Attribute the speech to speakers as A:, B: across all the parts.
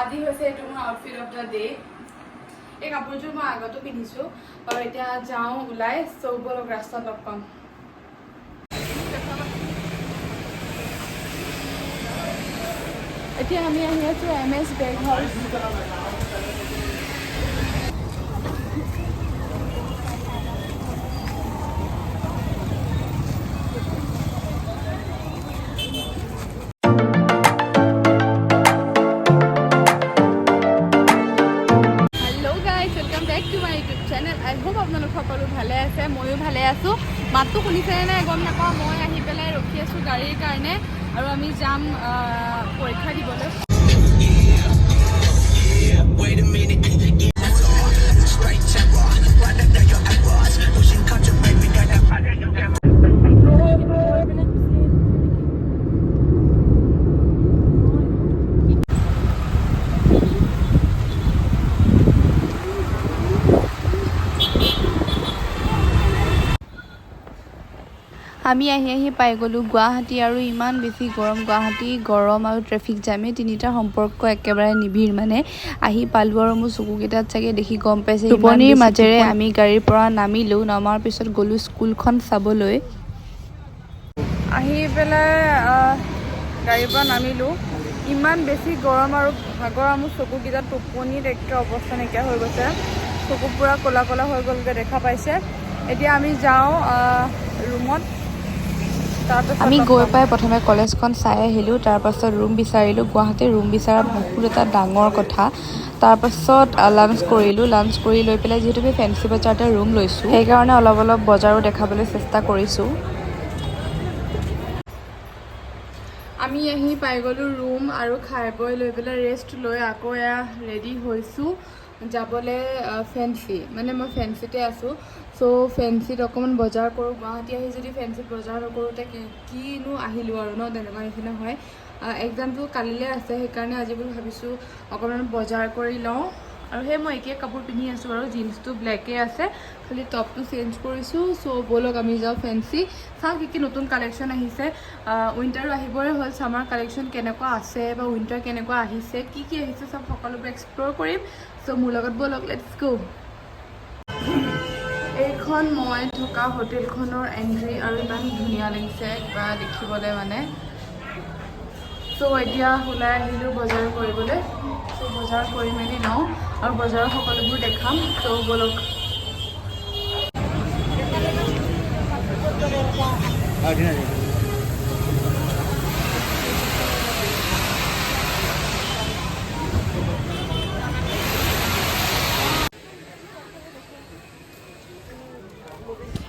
A: আজি হৈছে এইটো মোৰ আউটফিট অফ the day. এই কাপোৰযোৰ মই আগতো পিন্ধিছোঁ আৰু এতিয়া যাওঁ ওলাই। চ' ব'লক, ৰাস্তাত লগ পাম। এতিয়া আমি আহি আছোঁ M S bag house. Hello guys, welcome back to my YouTube channel. I hope আপোনালোক সকলো ভালে আছে, ময়ো ভালে আছোঁ। মাতটো শুনিছেনে নাই গম নাপাওঁ। মই আহি পেলাই ৰখি আছোঁ গাড়ীৰ কাৰণে আৰু আমি যাম পৰীক্ষা দিবলৈ।
B: Wait a minute. Straight terror. Right under your eyebrows. Pushing culture, baby, got that fire. You got
A: আমি আহি আহি পাই গ'লোঁ গুৱাহাটী আৰু ইমান বেছি গৰম। গুৱাহাটী গৰম আৰু ট্ৰেফিক জাম, এই তিনিটাৰ সম্পৰ্ক একেবাৰে নিবিড়। মানে আহি পালোঁ আৰু মোৰ চকুকেইটাত চাগে দেখি গম পাইছে। টোপনিৰ মাজেৰে আমি গাড়ীৰ পৰা নামিলোঁ। নমাৰ পিছত গ'লোঁ স্কুলখন চাবলৈ। আহি পেলাই গাড়ীৰ পৰা নামিলোঁ। ইমান বেছি গৰম আৰু ভাগৰ আৰু মোৰ চকুকেইটাত টোপনিত একে অৱস্থা নাইকিয়া হৈ গৈছে। চকু পূৰা ক'লা ক'লা হৈ গ'লগৈ, দেখা পাইছে। এতিয়া আমি যাওঁ ৰুমত, তাৰপাছত
C: আমি
A: লগ
C: গৈ
A: পাম।
C: পাই প্ৰথমে কলেজখন চাই আহিলোঁ। তাৰপাছত ৰুম বিচাৰিলোঁ। গুৱাহাটীৰ ৰুম বিচৰা বহুত এটা ডাঙৰ কথা। তাৰপাছত লাঞ্চ কৰিলোঁ। লাঞ্চ কৰি লৈ পেলাই, যিহেতু আমি ফেঞ্চি বজাৰতে ৰুম লৈছোঁ, সেইকাৰণে অলপ অলপ বজাৰো দেখাবলৈ চেষ্টা কৰিছোঁ।
A: আমি আহি পাই গ'লোঁ ৰুম আৰু খাই বৈ লৈ পেলাই ৰেষ্ট লৈ আকৌ এয়া ৰেডি হৈছোঁ যাবলৈ ফেঞ্চি। মানে মই ফেঞ্চিতে আছোঁ। চ' ফেঞ্চিত অকণমান বজাৰ কৰোঁ। গুৱাহাটী আহি যদি ফেঞ্চিত বজাৰ নকৰোঁ, তে কিনো আহিলোঁ আৰু ন, তেনেকুৱা নিচিনা হয়। এক্সামটো কালিলৈ আছে, সেইকাৰণে আজি বুলি ভাবিছোঁ অকণমান বজাৰ কৰি লওঁ। আৰু সেই মই একেই কাপোৰ পিন্ধি আছোঁ বাৰু, জিন্সটো ব্লেকে আছে, খালি টপটো চেঞ্জ কৰিছোঁ। চ' ব'লক, আমি যাওঁ ফেঞ্চি, চাওঁ কি কি নতুন কালেকশ্যন আহিছে। উইণ্টাৰো আহিবৰে হ'ল, ছামাৰ কালেকশ্যন কেনেকুৱা আছে বা উইণ্টাৰ কেনেকুৱা আহিছে, কি কি আহিছে, চব সকলোবোৰ এক্সপ্ল'ৰ কৰিম। চ' মোৰ লগত ব'লক, let's গ'। এইখন মই থকা হোটেলখনৰ এণ্ট্ৰি আৰু ইমান ধুনীয়া লাগিছে কিবা দেখিবলৈ মানে। চ' এতিয়া ওলাই আহিলোঁ বজাৰ কৰিবলৈ। চ' বজাৰ কৰি মেলি লওঁ আৰু বজাৰৰ সকলোবোৰ দেখাম। চ' ব'লক।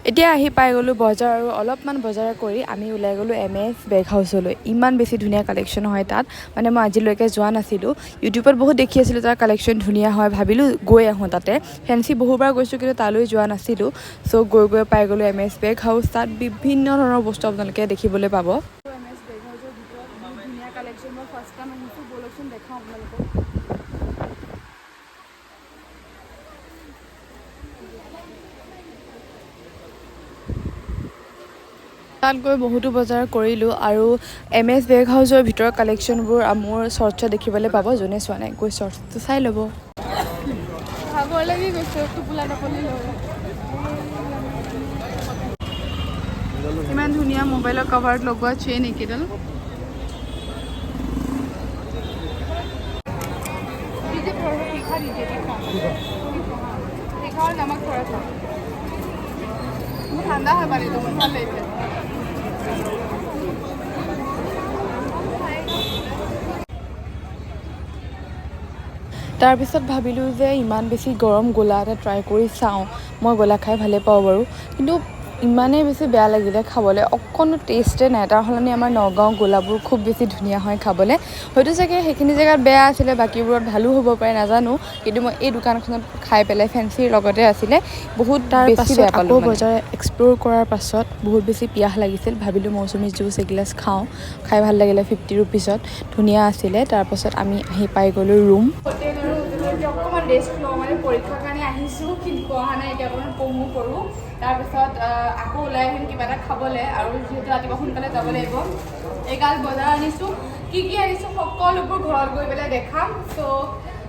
C: এতিয়া আহি পাই গ'লোঁ বজাৰ আৰু অলপমান বজাৰ কৰি আমি ওলাই গ'লোঁ এম এছ বেগ হাউচলৈ। ইমান বেছি ধুনীয়া কালেকশ্যন হয় তাত। মানে মই আজিলৈকে যোৱা নাছিলোঁ। ইউটিউবত বহুত দেখি আছিলোঁ তাৰ কালেকশ্যন ধুনীয়া হয়। ভাবিলোঁ গৈ আহোঁ তাতে। ফেঞ্চি বহুবাৰ গৈছোঁ, কিন্তু তালৈ যোৱা নাছিলোঁ। চ' গৈ গৈ পাই গ'লোঁ এম এছ বেগ হাউচ। তাত বিভিন্ন ধৰণৰ বস্তু আপোনালোকে দেখিবলৈ পাব।
A: এম এছ বেগ হাউচৰ ভিতৰত বহুত ধুনীয়া কালেকশ্যন। মই ফাৰ্ষ্ট টাইম আহিছোঁ। ব'লকচোন, দেখাওঁ আপোনালোকক।
C: তাত গৈ বহুতো বজাৰ কৰিলোঁ আৰু এম এছ বেগ হাউচৰ ভিতৰৰ কালেকশ্যনবোৰ মোৰ শ্বৰ্টছত দেখিবলৈ পাব। যোনে চোৱা নাই, গৈ শ্বৰ্টছটো চাই ল'ব।
A: ভাগৰ লাগি গৈছে টোপোলা টাপলি লৈ। ইমান ধুনীয়া মোবাইলৰ কভাৰত লগোৱা চেইন এইকেইডাল। दीजिए, थोड़ा सा तीखा दीजिए। तीखा, तीखा और नमक थोड़ा सा। মোৰ ঠাণ্ডা হয় পানীটো, মোৰ ভাল লাগিছে।
C: তাৰপিছত ভাবিলোঁ যে ইমান বেছি গৰম, গোলা এটা ট্ৰাই কৰি চাওঁ। মই গোলা খাই ভালেই পাওঁ বাৰু, কিন্তু ইমানেই বেছি বেয়া লাগিলে খাবলৈ, অকণো টেষ্টে নাই। তাৰ সলনি আমাৰ নগাঁও গোলাবোৰ খুব বেছি ধুনীয়া হয় খাবলৈ। হয়তো চাগে সেইখিনি জেগাত বেয়া আছিলে, বাকীবোৰত ভালো হ'ব পাৰে, নাজানো। কিন্তু মই এই দোকানখনত খাই পেলাই, ফেঞ্চিৰ লগতে আছিলে, বহুত
A: তাৰ
C: বেছি
A: পাছত
C: বেয়া পালোঁ।
A: আকৌ
C: মানে
A: বজাৰ
C: এক্সপ্ল'ৰ কৰাৰ পাছত বহুত বেছি পিয়াহ লাগিছিল। ভাবিলোঁ মৌচুমী জুচ এগিলাচ খাওঁ। খাই ভাল লাগিলে, 50 ৰুপিজত ধুনীয়া আছিলে। তাৰপাছত আমি আহি পাই গ'লোঁ ৰুম।
A: হোটেল আৰু হোটেলত এতিয়া অকণমান ৰেষ্ট লওঁ। মানে পৰীক্ষাৰ কাৰণে আহিছোঁ, কিন্তু পঢ়া নাই। এতিয়া অকণমান পঢ়ো কৰোঁ, তাৰপিছত আকৌ ওলাই আহিম কিবা এটা খাবলৈ। আৰু যিহেতু ৰাতিপুৱা সোনকালে যাব লাগিব, এইগাল বজাৰ আনিছোঁ। কি কি আনিছোঁ সকলোবোৰ ঘৰত গৈ পেলাই দেখাম। চ'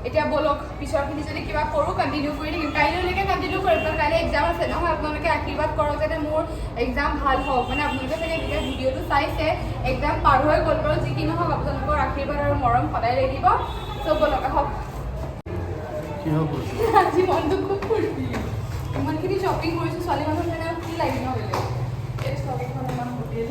A: এতিয়া ব'লক, পিছৰখিনি যদি কিবা কৰোঁ কণ্টিনিউ কৰি থাকিম, কাইলৈকে কণ্টিনিউ কৰিম, কাৰণ কাইলৈ এক্সাম আছে নহয়। আপোনালোকে আশীৰ্বাদ কৰক যাতে মোৰ এক্সাম ভাল হওক। মানে আপোনালোকে চাগে যেতিয়া ভিডিঅ'টো চাইছে এক্সাম পাৰ হৈ গ'ল বাৰু, যি কি নহওক আপোনালোকৰ আশীৰ্বাদ আৰু মৰম সদায় লাগিব। চ' ব'লক, আহক। আজি মনটো খুব ফূৰ্তি, ইমানখিনি শ্বপিং কৰিছোঁ। ছোৱালী মানুহ মানে কি লাগে ন বেলেগ। এই চাওক, আমাৰ হোটেল।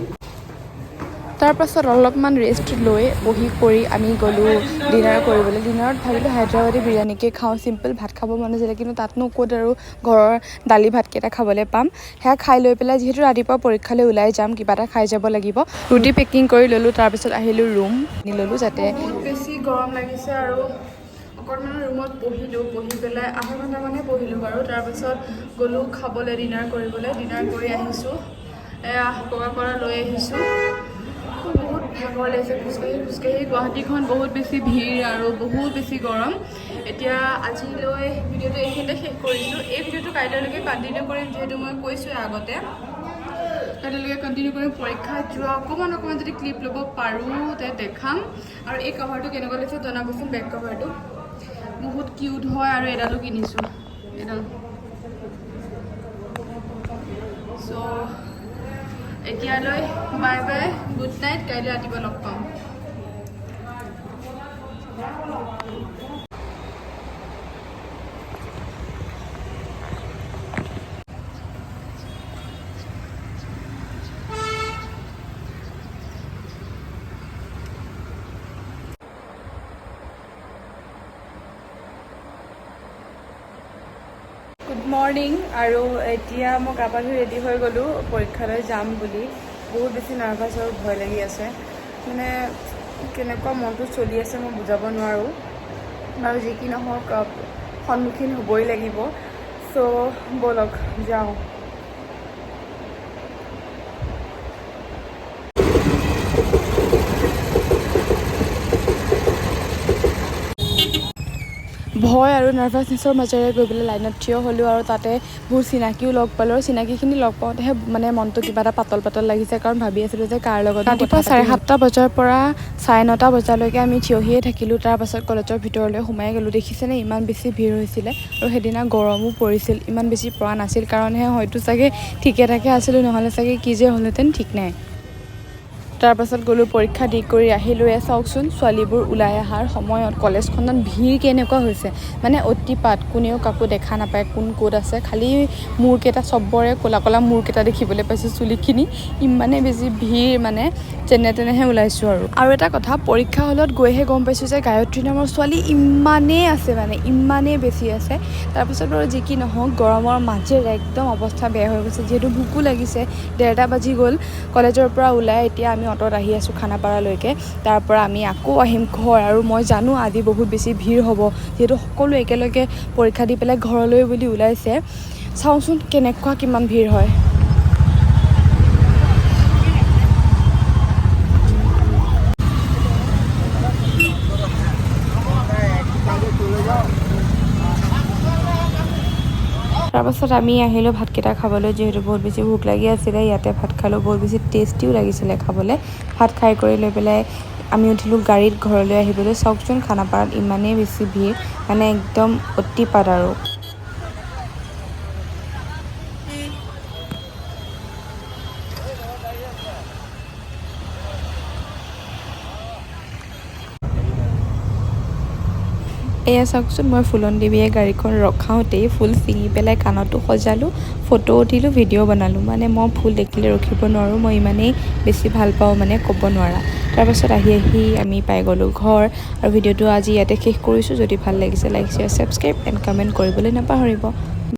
C: তাৰপাছত অলপমান ৰেষ্ট লৈ বহি কৰি আমি গ'লোঁ ডিনাৰ কৰিবলৈ। ডিনাৰত ভাবিলোঁ হায়দৰাবাদী বিৰিয়ানীকে খাওঁ, চিম্পল ভাত খাব মন আছিলে, কিন্তু তাতনো ক'ত আৰু ঘৰৰ দালি ভাতকেইটা খাবলৈ পাম। সেয়া খাই লৈ পেলাই, যিহেতু ৰাতিপুৱা পৰীক্ষালৈ ওলাই যাম, কিবা এটা খাই যাব লাগিব, ৰুটি পেকিং কৰি ল'লোঁ। তাৰপিছত আহিলোঁ, ৰুম ল'লোঁ যাতে
A: বহুত বেছি গৰম লাগিছে আৰু অকণমান ৰুমত বহিলোঁ। বহি পেলাই আধা ঘণ্টামানহে বহিলোঁ বাৰু। তাৰপাছত গ'লোঁ খাবলৈ, ডিনাৰ কৰিবলৈ। ডিনাৰ কৰি আহিছোঁ, এয়া কোকা ক'লা লৈ আহিছোঁ। বহুত ভাগৰ লাগিছে খোজকাঢ়ি খোজকাঢ়ি। গুৱাহাটীখন বহুত বেছি ভিৰ আৰু বহুত বেছি গৰম। এতিয়া আজিলৈ ভিডিঅ'টো এইখিনিতে শেষ কৰিছোঁ। এই ভিডিঅ'টো কাইলৈলৈকে কণ্টিনিউ কৰিম, যিহেতু মই কৈছোঁৱে আগতে, কাইলৈকে কণ্টিনিউ কৰিম। পৰীক্ষাত যোৱা অকণমান অকণমান যদি ক্লিপ ল'ব পাৰোঁ তে দেখাম। আৰু এই কভাৰটো কেনেকুৱা লাগিছে জনাবচোন। বেক কভাৰটো বহুত কিউট হয় আৰু এডালো কিনিছোঁ এডাল। চ' এতিয়ালৈ বাই বাই, গুড নাইট। কাইলৈ ৰাতিপুৱা লগ পাম।
C: Good morning. আৰু এতিয়া মই গা পা ধুই ৰেডি হৈ গ'লোঁ পৰীক্ষালৈ যাম বুলি। বহুত বেছি নাৰ্ভাছ আৰু ভয় লাগি আছে, মানে কেনেকুৱা মনটো চলি আছে মই বুজাব নোৱাৰোঁ। আৰু যি কি নহওক, সন্মুখীন হ'বই লাগিব। চ' ব'লক যাওঁ। ভয় আৰু নাৰ্ভাছনেছৰ মাজেৰে গৈ পেলাই লাইনত থিয় হ'লোঁ আৰু তাতে বহুত চিনাকিও লগ পালোঁ। আৰু চিনাকিখিনি লগ পাওঁতেহে মানে মনটো কিবা এটা পাতল পাতল লাগিছে, কাৰণ ভাবি আছিলোঁ যে কাৰ লগত। ৰাতিপুৱা 7:30 বজাৰ পৰা 9:30 বজালৈকে আমি থিয় হৈয়ে থাকিলোঁ। তাৰপাছত কলেজৰ ভিতৰলৈ সোমাই গ'লোঁ। দেখিছেনে ইমান বেছি ভিৰ হৈছিলে আৰু সেইদিনা গৰমো পৰিছিল, ইমান বেছি পৰা নাছিল কাৰণেহে হয়তো চাগে ঠিকে ঠাকে আছিলোঁ, নহ'লে চাগে কি যে হ'লহেঁতেন ঠিক নাই। তাৰপাছত গ'লোঁ, পৰীক্ষা দি কৰি আহিলোঁ। এয়া চাওকচোন, ছোৱালীবোৰ ওলাই অহাৰ সময়ত কলেজখনত ভিৰ কেনেকুৱা হৈছে, মানে অতিপাত। কোনেও কাকো দেখা নাপায় কোন ক'ত আছে, খালি মূৰকেইটা চবৰে ক'লা ক'লা মূৰকেইটা দেখিবলৈ পাইছোঁ, চুলিখিনি। ইমানেই বেছি ভিৰ, মানে যেনে তেনেহে ওলাইছোঁ। আৰু এটা কথা, পৰীক্ষা হলত গৈহে গম পাইছোঁ যে গায়ত্ৰী নামৰ ছোৱালী ইমানেই আছে, মানে ইমানেই বেছি আছে। তাৰপিছত বাৰু যি কি নহওক, গৰমৰ মাজেৰে একদম অৱস্থা বেয়া হৈ গৈছে, যিহেতু ভোকো লাগিছে। 1:30 বাজি গ'ল কলেজৰ পৰা ওলাই। এতিয়া আমি অ'টত আহি আছোঁ খানাপাৰালৈকে। তাৰ পৰা আমি আকৌ আহিম ঘৰ। আৰু মই জানো আজি বহুত বেছি ভিৰ হ'ব, যিহেতু সকলো একেলগে পৰীক্ষা দি পেলাই ঘৰলৈ বুলি ওলাইছে। চাওঁচোন কেনেকুৱা কিমান ভিৰ হয়। তাৰপাছত আমি আহিলোঁ ভাতকেইটা খাবলৈ, যিহেতু বহুত বেছি ভোক লাগি আছিলে। ইয়াতে ভাত খালোঁ, বহুত বেছি টেষ্টিও লাগিছিলে খাবলৈ। ভাত খাই কৰি লৈ পেলাই আমি উঠিলোঁ গাড়ীত ঘৰলৈ আহিবলৈ। চাওকচোন, খানাপাৰাত ইমানেই বেছি ভিৰ, মানে একদম অতিপাত। আৰু এয়া চাওকচোন, মই ফুলন দেৱীয়ে গাড়ীখন ৰখাওঁতেই ফুল ছিঙি পেলাই কাণতো সজালোঁ, ফটো উঠিলোঁ, ভিডিঅ' বনালোঁ। মানে মই ফুল দেখিলে ৰখিব নোৱাৰোঁ, মই ইমানেই বেছি ভাল পাওঁ, মানে ক'ব নোৱাৰা। তাৰপাছত আহি আহি আমি পাই গ'লোঁ ঘৰ। আৰু ভিডিঅ'টো আজি ইয়াতে শেষ কৰিছোঁ। যদি ভাল লাগিছে, like, share, subscribe and comment কৰিবলৈ নাপাহৰিব।